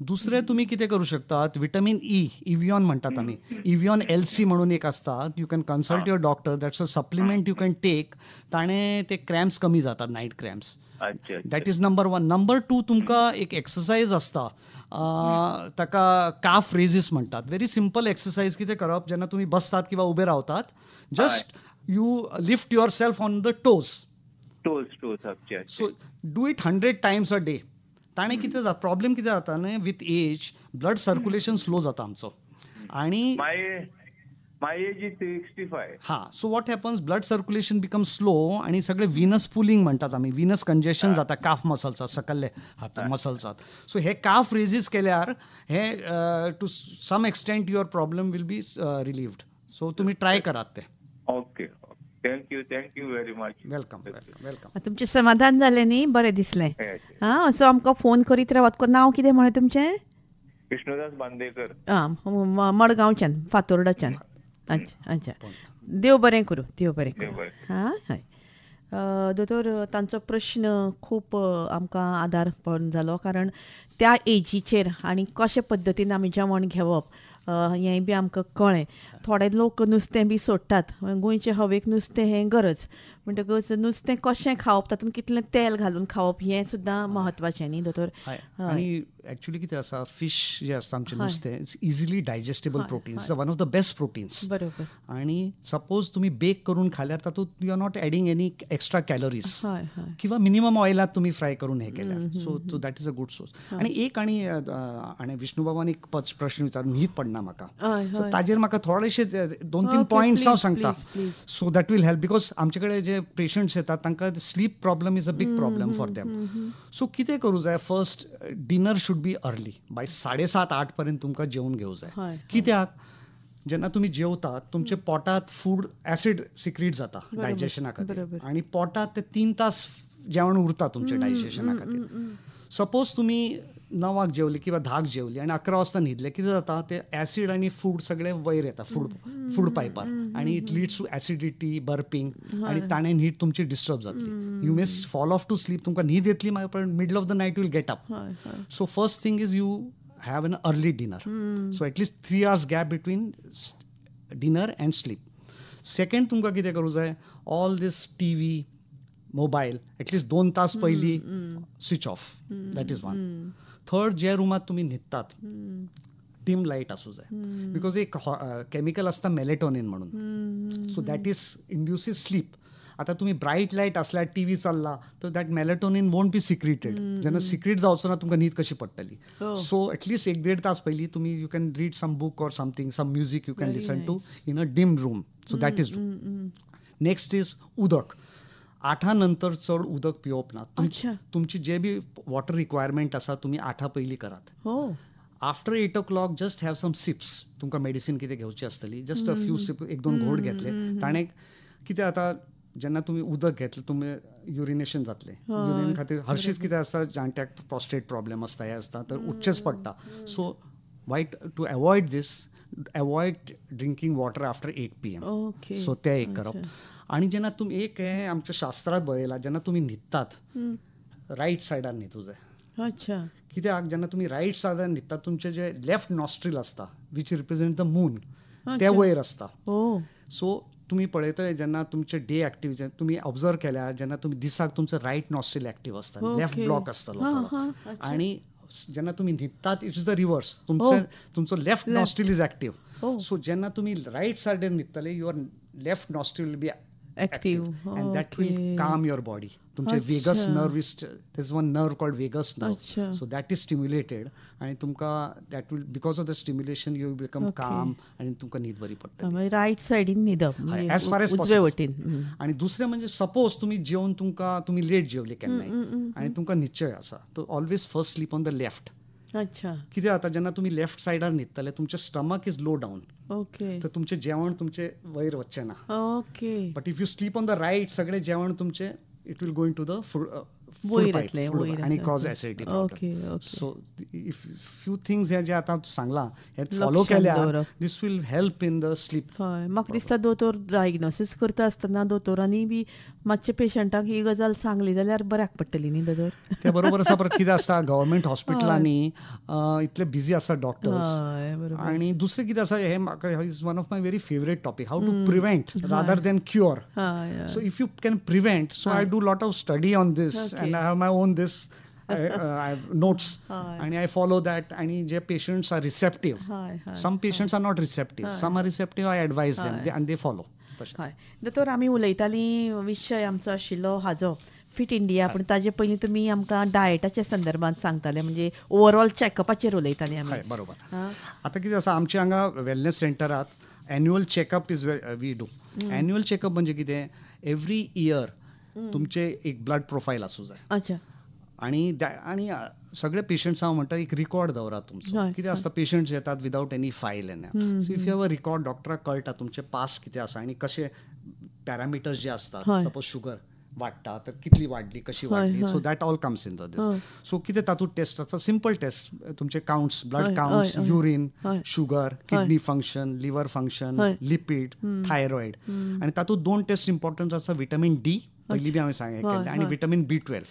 दुसरें तुमी कितें करूं शकतात, विटमीन ई, इव्हिऑन म्हणटात आमी, इव्हिऑन एलसी म्हणून एक आसता, you can consult your doctor, that's a supplement you can take, ताणें ते क्रॅम्प्स कमी जातात, night cramps. That is number 1. Number 2, तुमकां एक एक्सरसायज आसता ताका काफ रेजीस म्हणटात. Very simple exercise. कितें करप, जेन्ना तुमी बसतात किंवा उबे रावतात, just you lift yourself on the toes. So do it 100 times a day. ताणें कितें जाता, प्रॉब्लेम कितें जाता न्ही, with age blood circulation slow जाता आमचो. आनी My age is 65. हां, so what happens, blood circulation become slow आनी सगळे विनस पुलींग म्हणटात आमी, विनस कंजेशन जाता काफ मसल्सात, सकल्ले हात मसल्सात. सो हे काफ रेजीस केल्यार हे to some extent your problem will be relieved. So तुमी ट्राय करात ते. Okay, thank you, thank you very much. Welcome, welcome, welcome. तुमचें समाधान जालें न्ही, बरें दिसलें. हां, असो आमकां फोन करीत रावात. नांव कितें म्हणलें तुमचें? विष्णुदास बांदेकर. आं, मडगांवच्यान, फातोर्डाच्यान. अच्छा अच्छा, देव बरें करूं, देव बरें करूं. हां, हय. दोतोर, तांचो प्रश्न खूब आमकां आदार पण जालो, कारण त्या एजीचेर आनी कशे पद्दतीन आमी जेवण घेवप हें बी आमकां कळ्ळें. थोडे लोक नुस्तें बी सोडटात, गोंयचे हवेक नुस्तें हें गरज, म्हणटकच नुस्तें कशें खावप, तातूंत कितलें तेल घालून खावप हें सुद्दां म्हत्वाचें न्ही दोतोर? आनी एक्चुअली कितें आसा, फिश जें आसता आमचें नुस्तें, it's easily digestible proteins, it's one of the best proteins. बरोबर. आनी सपोज तुमी बेक करून खाल्यार तातूंत you are not adding any extra calories, किंवा मिनिमम ऑयलात तुमी फ्राय करून हें केल्यार, so that is a good source. आनी एक आनी आनी विष्णुबाबान एक प्रश्न विचारून न्हीद पडना म्हाका, सो ताजेर म्हाका थोडेशे 2-3 पॉयंट्स हांव सांगता, so that will help, because आमचे कडेन जे पेशंट्स येतात तांकां sleep problem is a big problem for them. So कितें करूं जाय, first dinner should be early, by 7:30-8 पर्यंत तुमकां जेवण घेवं जाय. कित्याक, जेन्ना तुमी जेवतात तुमच्या पोटात फूड ॲसिड सिक्रीट जाता डायजेशना खातीर, आनी पोटात ते 3 तास जेवण उरता तुमच्या डायजेशना खातीर. सपोज तुमी 9 जेवली किंवा 10 जेवली आनी 11 वाजता न्हिदले, कितें जाता, ते ॲसिड आनी फूड सगळे वयर येता फूड पायपार, आनी it leads to acidity, burping, आनी ताणें न्हीद तुमची डिस्टर्ब जातली. You may fall off to sleep, तुमकां न्हीद येतली मागीर, पण middle of the night will get up. So first thing is you have an early dinner, so at least 3 hours gap between dinner and sleep. Second तुमकां कितें करूं जाय, all this T V, mobile at least 2 तास पयलीं switch off, that is one. Third, जे रुमात तुमी न्हिदतात deem light आसूं जाय, because एक केमिकल आसता मेलेटोनिन म्हणून, so that is induces sleep. आतां तुमी ब्रायट लायट आसल्यार टी व्ही चल्ला तर that melatonin won't be secreted, जेन्ना सिक्रेट जावचो ना तुमकां न्हीद कशी पडटली. सो एटलिस्ट 1-1.5 तास पयलीं तुमी you can read some book or something, some music you can listen to in a dim room, so that is. Next is उदक. 8 नंतर चड उदक पिवप ना. तुमची जे बी वॉटर रिक्वायरमेंट आसा तुमी 8 पयलीं करात. After 8 o'clock just have some sips, तुमकां मेडिसीन कितें घेवची आसतली, जस्ट अ फ्यू सिप, 1-2 घोट घेतले ताणें कितें जाता, जेन्ना तुमी उदक घेतलें तुमी युरिनेशन जातलें. युरिन खातीर हरशीच कितें आसता, जाणट्याक प्रोस्टेट प्रॉब्लेम आसता, हें आसता, तर उठचेंच पडटा. So why to avoid this, avoid drinking water after 8 PM. So तें एक करप. आनी जेन्ना तुमी एक हें आमच्या शास्त्रांत बरयलां, जेन्ना तुमी न्हिदतात रायट सायडान न्हिदूं जाय. अच्छा. कित्याक, जेन्ना तुमी रायट सायडान न्हिदतात तुमचें जे लेफ्ट नॉस्ट्रील आसता which represent the moon, तें वयर आसता. सो तुमी पळयतले जेन्ना तुमचे डे एक्टिविटी तुमी ऑब्जर्व केल्यार, जेन्ना तुमी दिसाक तुमचो रायट नॉस्ट्रील एक्टिव आसता, लेफ्ट ब्लॉक आसतलो थोडो. आनी जेन्ना तुमी न्हिदतात it is the reverse, तुमचो left nostril is active. So जेन्ना तुमी रायट सायडीन न्हिदतले your left nostril will be active, and that will calm your body. तुमचे vagus nerve is, there is one nerve called vagus nerve, so that is stimulated, आणि तुमकां that will, because of the stimulation you will become calm, आणि तुमकां न्हीद बरी पडटली. Right सायडीन न्हिदप एज फार एज पॉसिबल. आणि दुसरें म्हणजे सपोज तुमी जेवन तुमकां तुमी लेट जेवले केन्नाय आनी तुमकां न्हिदचें आसा, तर always first sleep on the left. अच्छा. कितें जाता, जेन्ना तुमी लेफ्ट सायडार न्हिदतले तुमचें stomach is low down, okay, तर तुमचें जेवण तुमचें वयर वचचें ना. Okay. But if you sleep on the right, सगळें जेवण तुमचें it will go into the food pipe आनी cause acidity problem. So if few things हे जे आतां सांगलां हे फॉलो केल्यार this will help in the sleep. हय, म्हाका दिसता दोतोर डायग्नोसीस करता आसतना दोतोरांनी बी मातशे पेशंटाक ही गजाल सांगली जाल्यार बऱ्याक पडटली न्ही दोतोर? तें बरोबर आसा, पर कितें आसता गव्हर्मेंट हॉस्पिटलांनी इतले बिजी आसा डॉक्टर्स. आनी दुसरें कितें आसा, हें म्हाका is one of my very favourite topic, how to prevent rather than cure. So if you can prevent, so I do lot of study on this and I have my own this I have notes and I follow that. And J patients are receptive, some patients are not receptive, some are receptive, I advise them and they follow. हय दोतोर, आमी उलयतालीं विशय आमचो आशिल्लो हाजो fit India, पूण ताजे पयलीं तुमी आमकां डायटाच्या संदर्भात सांगताले, म्हणजे ओवरऑल चॅकअपाचेर उलयतालीं आमी. बरोबर. आतां कितें आसा, आमच्या हांगा wellness सेंटरात annual checkup is we do. Annual checkup म्हणजे कितें, एवरी इयर तुमचे एक ब्लड प्रोफायल आसूं जाय. अच्छा. आनी आनी सगळे पेशंट्स हांव म्हणटा एक रिकॉर्ड दवरात तुमचो. कितें आसता, पेशंट्स येतात विदावट एनी फायल येना. So if you have a record, डॉक्टराक कळटा तुमचे पास कितें आसा आनी कशे पॅरामिटर्स जे आसतात, सपोज शुगर वाडटा तर कितली वाडली, कशी वाडली, so that all comes in the this. So कितें तातूंत टेस्ट आसता, सिंपल टेस्ट, तुमचे counts, blood counts, urine, sugar, kidney function, liver function, lipid, thyroid. आनी तातूंत 2 टेस्ट इम्पॉर्टंट आसता, विटामीन डी पयलीं बी हांवें सांग केल्लें. आनी vitamin B12,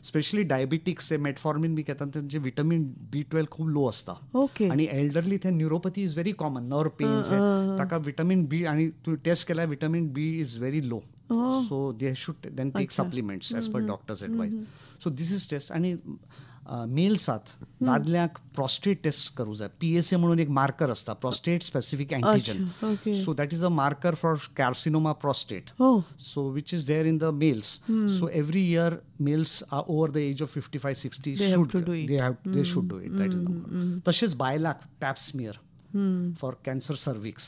specially diabetics metformin बी घेतात तांचे विटामीन B12 खूब लो आसता. आनी एल्डरली ते neuropathy is very common, nerve pains, ताका विटामीन बी आनी तूं टेस्ट केल्यार vitamin B is very low. So they should then take supplements as per doctor's advice. So this is test. आनी मेल्सात दादल्यांक प्रॉस्टेट टेस्ट करूं जाय. PSA म्हणून एक मार्कर आसता, prostate specific antigen. So that is a marker for carcinoma prostate, so which is there in the males. So every year males are over the age of 55-60 should they should do it. That is number. तशेंच बायलांक pap smear for cancer cervix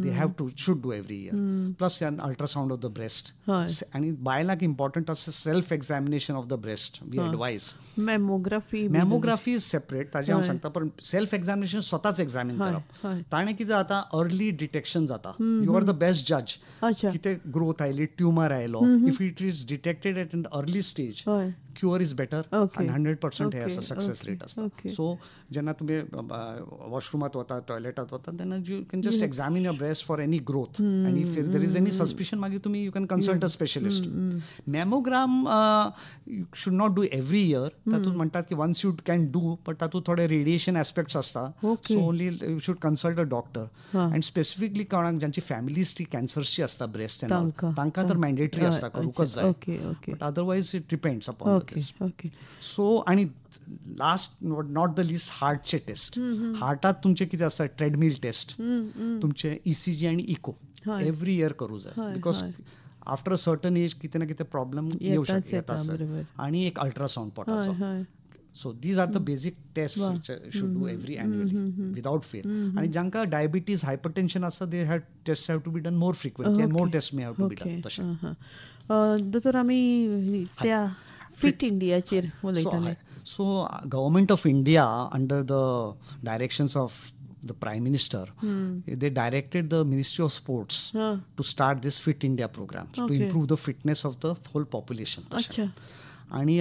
they have to should do every year, plus an ultrasound of the breast. आणि बायलांक important आसा self examination of the breast, we advise. Mammography, mammography is separate, ताजें हांव सांगता, पण self examination स्वताच एक्झामीन करप, ताणें कितें जाता अर्ली डिटेक्शन जाता. You are the best जज कितें ग्रोथ आयली, ट्युमर आयलो, if it is detected at an early stage cure is better आनी 100% हे आसा सक्सेस रेट आसता. सो जेन्ना तुमी वॉशरुमांत वता, टॉयलेटात वता, तेन्ना you can just examine your breast for any growth, आनी if there is any suspicion मागीर तुमी you can consult a specialist. Mammogram you should not do every year, तातूंत म्हणटात की once you can do, but तातूंत थोडे radiation aspects आसता. So only you should consult a doctor. And specifically कोणाक जांची फॅमिलीज ती कॅन्सर्सची आसता ब्रेस्ट एंड तांकां तर मॅन्डेटरी आसता, करूंकच जाय. But otherwise it depends upon. So आनी लास्ट not the list हार्टचे टेस्ट. हार्टात तुमचे कितें आसता, ट्रेडमील टेस्ट, तुमचे ECG आनी इको एवरी इयर करूं जाय, because after a certain age कितें ना कितें प्रॉब्लम येवं शकता. आनी एक ultrasound पोटाचो. So these are the basic test which should do every annually without fail. आनी जांकां डायबिटीज, हायपरटेन्शन आसा, they have test have to be done more frequently and more test may have to be done. तशें दोतोर आमी त्या fit इंडियाचेर उलयताले. So government of India under the directions of the Prime Minister, they directed the Ministry of Sports to start this Fit India program to improve the fitness of the whole population. आणि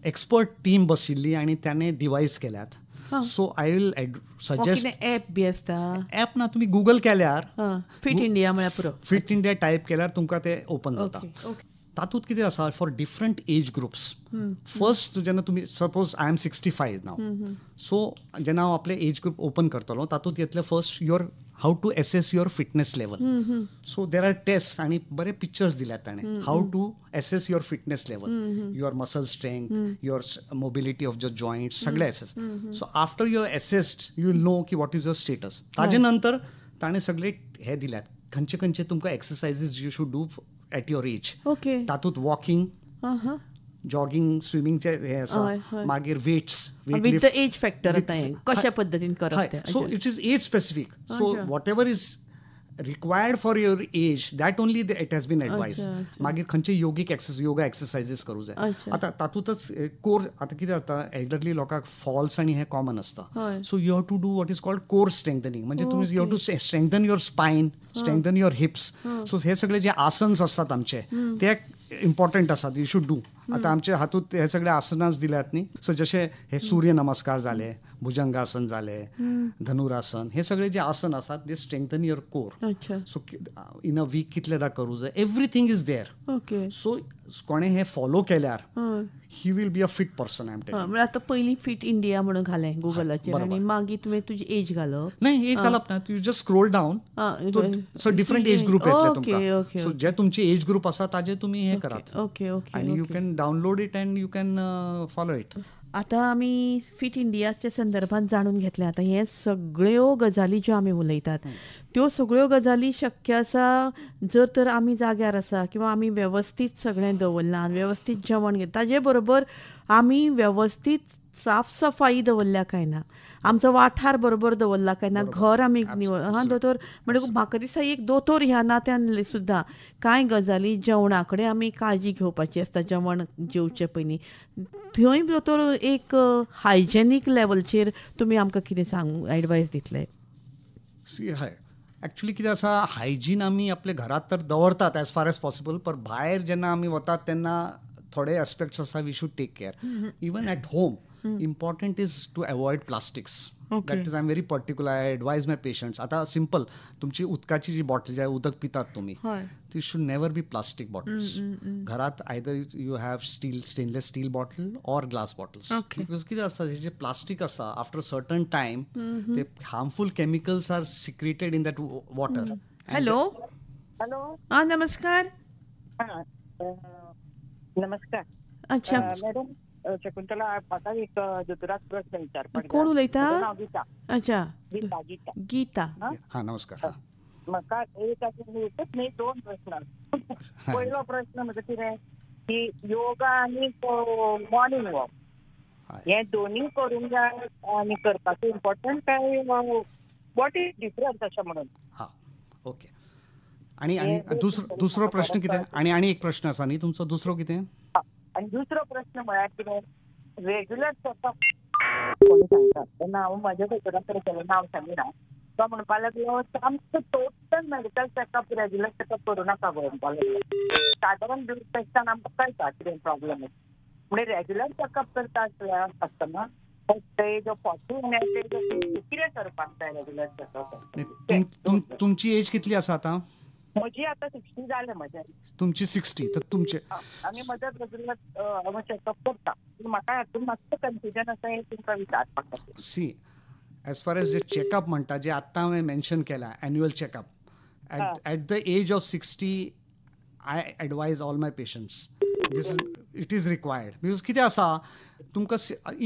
expert team बशिल्ली आनी त्याने device केल्यात. So I will suggest app बी आसता, app ना, तुमी Google केल्यार fit India म्हळ्यार पुरो, फिट इंडिया टायप केल्यार तुमकां ते ओपन जाता. तातूंत कितें आसा for different age groups. First जेन्ना तुमी suppose I am 65 now, so जेन्ना हांव आपले एज ग्रुप ओपन करतलो तातूंत येतले first your how to assess your fitness level. So there are test आनी बरे पिक्चर्स दिल्यात ताणें, how to assess your fitness level, your muscle strength, your mobility of the joints, सगळे assess. So after you assessed you will know की what is your status. ताजे नंतर ताणें सगळे हे दिल्यात, खंयचे खंयचे तुमकां exercises you should do at your age. तातूंत वॉकिंग, जॉगिंग, स्विमिंगचे हे आसा, मागीर weights, with the age factor कशा पद्दतीन करप. So it is age specific. So whatever is required for your age that only it has been advise. मागीर खंयचे योगीक yoga exercises करूं जाय. आतां तातूंतच कोर, आतां कितें जाता एल्डरली लोकांक फॉल्स आनी हे कॉमन आसता. So you have to do what is called core strengthening, म्हणजे तुमी you have to strengthen your spine, strengthen your hips. So हे सगळे जे आसन्स आसतात आमचे ते इम्पॉर्टंट आसात, you should do. आतां आमचे हातूंत हे सगळे आसनास दिल्यात न्ही, सो जशे हे सूर्य नमस्कार जाले, भुजंगासन जाले, धनुरासन, हे सगळे जे आसन आसात they strengthen your core. So in a week कितलेदा करूं जाय, एवरीथींग is there. सो कोणें हे फॉलो केल्यार he will be a fit person. I am telling. म्हळ्यार आतां पयलीं फिट इंडिया म्हणून घालें गुगलाचेर आनी मागीर तुवें तुजी एज घालप नाही, एज घालप ना, you just scroll down, so different age group येतले तुमकां. सो जे तुमचे एज ग्रुप आसा ताजे तुमी हे करात. ओके ओके, आनी you can download it and you can follow it. आतां आमी फिट इंडियाच्या संदर्भात जाणून घेतलें. आतां हे सगळ्यो गजाली ज्यो आमी उलयतात त्यो सगळ्यो गजाली शक्य आसा जर तर आमी जाग्यार आसा किंवा आमी वेवस्थीत सगळें दवरलां, वेवस्थीत जेवण घेता, ताजे बरोबर आमी वेवस्थीत साफ सफाई दवरल्या काय ना, आमचो वाठार बरोबर दवरला काय ना, घर आमी निवळ. हां दोतोर, म्हणजे म्हाका दिसता एक दोतोर ह्या नात्यान सुद्दां कांय गजाली जेवणा कडेन आमी काळजी घेवपाची आसता. जेवण जेवचे पयलीं थंय दोतोर एक हायजेनीक लेवलचेर तुमी आमकां कितें सांग एडवायस दितले? हय, एक्चुली कितें आसा, हायजीन आमी आपल्या घरांत तर दवरतात एज फार एज पॉसिबल, पर भायर जेन्ना आमी वतात तेन्ना थोडे एस्पेक्ट्स आसा we should take care. Even at home important is to avoid plastics. That is I am very particular. I advise my patients. आतां सिंपल तुमची उदकाची जी बॉटल जे उदक पितात तुमी ती should never be plastic bottles. घरात either you have steel stainless steel bottle or glass bottles. Because कितें आसता हे जे प्लास्टीक आसता आफ्टर सर्टन टायम ते harmful chemicals are secreted in that water. Hello hello, हां नमस्कार. नमस्कार. अच्छा मॅडम शकुंतला, म्हाका एक दोतोराक प्रश्न विचारपाक. कोण उलयता? गीता. अच्छा गीता. गीता गीता. हां नमस्कार. म्हाका एक एकच न्ही दोन प्रश्न. पयलो प्रश्न म्हणजे कितें की योगा आनी मॉर्निंग वॉक हे दोन्ही करूंक जाय आनी करपाचें इम्पॉर्टंट काय what is difference अशें म्हणून. हां ओके. आनी आनी दुसरो प्रश्न कितें? आनी आनी एक प्रश्न आसा न्ही तुमचो, दुसरो कितें? आनी दुसरो प्रश्न म्हळ्यार कितें रेग्युलर चेकअप कोणी सांगता तेन्ना हांव म्हज्या दोतोरा कडेन गेलें, नांव सांगिना, तो म्हणपाक लागलो सामको total medical checkup regular checkup करूं नाका गो म्हणपाक लागलो. सादारण ब्लड टेस्टान आमकां कळटा कितें प्रॉब्लम आसा. म्हणजे रेग्युलर चेकअप करता आसतना एज ऑफ 40 आनी एज ऑफ 50 कितें करपाक जाय रेग्युलर चेकअप? तुमची एज कितली आसा आतां? म्हजी आतां 60 जालें म्हजें. तुमची 60 तर तुमचे आनी म्हजें रेग्युलर हांव चेकअप करता. म्हाका हातून मातशें कन्फ्युजन आसा हें तुमकां विचारपाक खातीर. सी एज फार एज जे चेकअप म्हणटा जे आत्तां हांवें मेन्शन केलां annual checkup at the age of 60 I advise all my patients this is it is required. Because कितें आसा तुमकां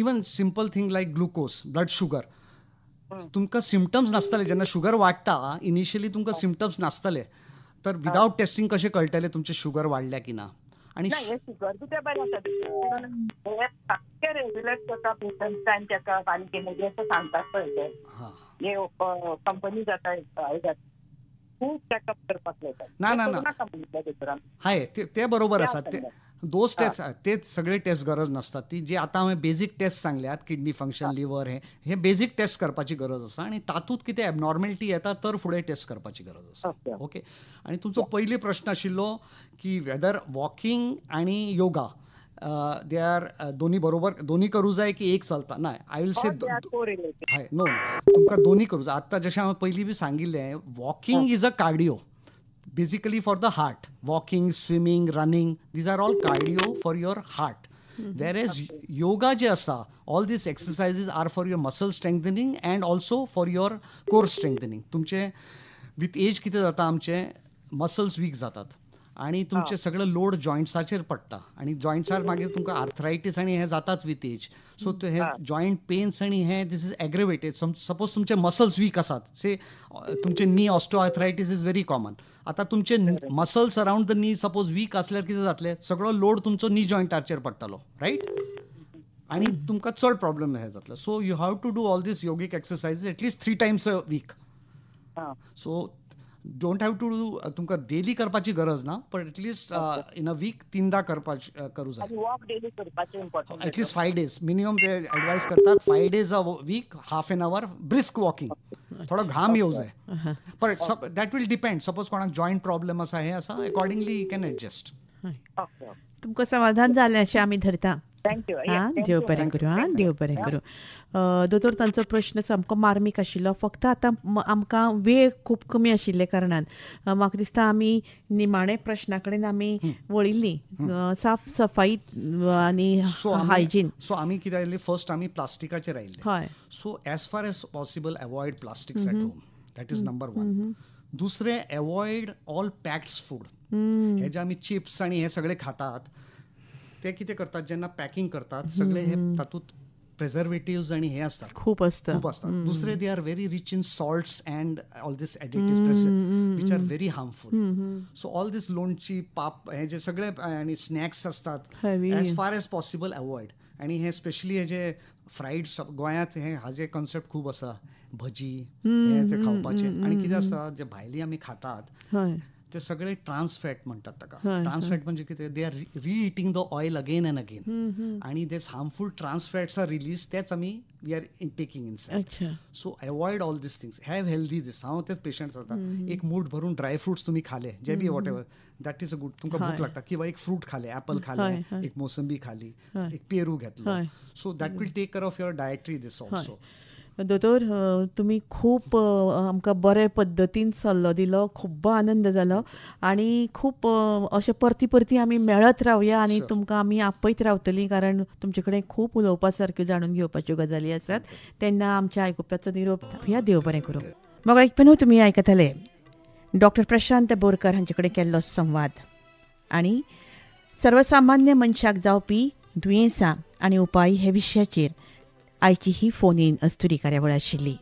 even simple thing like glucose blood sugar तुमकां सिमटम्स नासतले जेन्ना sugar वाडटा इनिशियली तुमकां सिमटम्स नासतले तर विदावट टेस्टिंग कशें कळटलें तुमचें शुगर वाडल्या की ना? आनी शुगर बी तें बरें आसा, रेग्युलर चेकअप टायम चेकअप आनी कितें अशें सांगतात पळय ते कंपनी जाता खूब चेकअप करपाक जाता. ना ना ना हय ते बरोबर आसा. ते those test ते सगळे टेस्ट गरज नासतात. ती जी आतां हांवें बेजीक टेस्ट सांगल्यात किडनी फंक्शन लिवर हे बेजीक टेस्ट करपाची गरज आसा आनी तातूंत कितें एबनॉर्मेलिटी येता तर फुडें टेस्ट करपाची गरज आसा. ओके. आनी तुमचो पयली प्रश्न आशिल्लो की वेदर वॉकिंग आनी योगा they are दोन्ही बरोबर दोन्ही करूं जाय की एक चलता? ना I will say हय नो तुमकां दोन्ही करूं जाय. आतां जशें हांवें पयलीं बी सांगिल्लें walking is a cardio basically for the heart. Walking, swimming, running, these are all cardio for your heart. Whereas yoga je asa, all these exercises are for your muscle strengthening and also for your core strengthening. Tumche with age kite jata amche muscles weak जातात आणि तुमचे सगळं load जॉयंट्साचेर पडटा आणि जॉयंट्सार मागीर तुमकां arthritis आनी हे जाताच विथ एज. सो हे जॉयंट पेन्स आनी हे this is aggravated. Suppose तुमचे मसल्स वीक आसात, से तुमचे knee osteoarthritis is very common. आतां तुमचे muscles around the knee suppose weak आसल्यार कितें जातलें, सगळो लोड तुमचो नी जॉयंटाचेर पडटलो, रायट? आनी तुमकां चड प्रॉब्लम हे जातलो. So you have to do all these yogic exercises at least 3 times a week. So don't have to do तुमकां डेली करपाची गरज ना, पण at least in a week 3दा करपाची करूं जाय. वॉक डेली करपाचें important. At least 5 days minimum ते एडवायज करतात. 5 days a week, half an hour brisk walking, थोडो घाम येवं जाय. पण that will depend, suppose कोणाक जॉयंट प्रॉब्लम आसा हे आसा accordingly you can adjust. तुमकां समाधान जालें अशें आमी धरता. Thank you. हां देव बरें करूं. हां देव बरें करूं. दोतोर तांचो प्रश्न सामको मार्मीक आशिल्लो. फक्त आतां आमकां वेळ खूब कमी आशिल्ले कारणान म्हाका दिसता आमी निमाणे प्रश्ना कडेन आमी वळिल्लीं. साफ सफाई आनी हायजीन. सो आमी कितें आयिल्लें फर्स्ट आमी प्लास्टिकाचेर आयिल्ले. हय. So as far as possible avoid plastics at home, that is number 1. दुसरें एवॉयड ऑल पॅक्ड फूड. हे जे आमी चिप्स आनी हे सगळे खातात ते कितें करतात जेन्ना पॅकिंग करतात सगळे हे तातूंत प्रिझर्वेटिव्स आनी हे आसतात, खूब आसता, खूब आसतात. दुसरे they are very rich in salts and all these additives which are very harmful. So all these लोणची पाप हे जे सगळे आनी स्नॅक्स आसतात as far as possible avoid. आनी हे स्पेशली हे जे फ्रायड गोंयांत हे हाजे कॉन्सेप्ट खूब आसा, भजी हे ते खावपाचे. आनी कितें आसता जे भायली आमी खातात ते सगळे ट्रान्स फॅट म्हणटात ताका. ट्रान्स फॅट म्हणजे कितें, they are reheating the oil again and again आनी these harmful trans fats are release, तेच आमी we are taking inside. So avoid all these things, have healthy this. हांव तेच पेशंट्स जाता एक मूठ भरून ड्राय फ्रुट्स तुमी खाले जे बी whatever that is a good, तुमकां भूक लागता. किंवा एक फ्रूट खाले, ऍपल खाले, एक मोसंबी खाली, एक पेरू घेतलो, so that will take care of your dietary this also. दोतोर, तुमी खूब आमकां बरे पद्दतीन सल्लो दिलो, खूब्ब आनंद जालो आनी खूब अशें परती परती आमी मेळत रावया आनी तुमकां आमी आपयत रावतलीं, कारण तुमचे कडेन खूब उलोवपा सारक्यो जाणून घेवपाच्यो गजाली आसात. तेन्ना आमच्या आयकुप्याचो निरोप ह्या, देव बरें करूं. मग आयकपी तुमी आयकतले डॉक्टर प्रशांत बोरकर हांचे कडेन केल्लो संवाद आनी सर्वसामान्य मनशाक जावपी दुयेंसां आनी उपाय हे विशयाचेर आयची ही फोन इन अस्तुरी कार्यावळ आशिल्ली.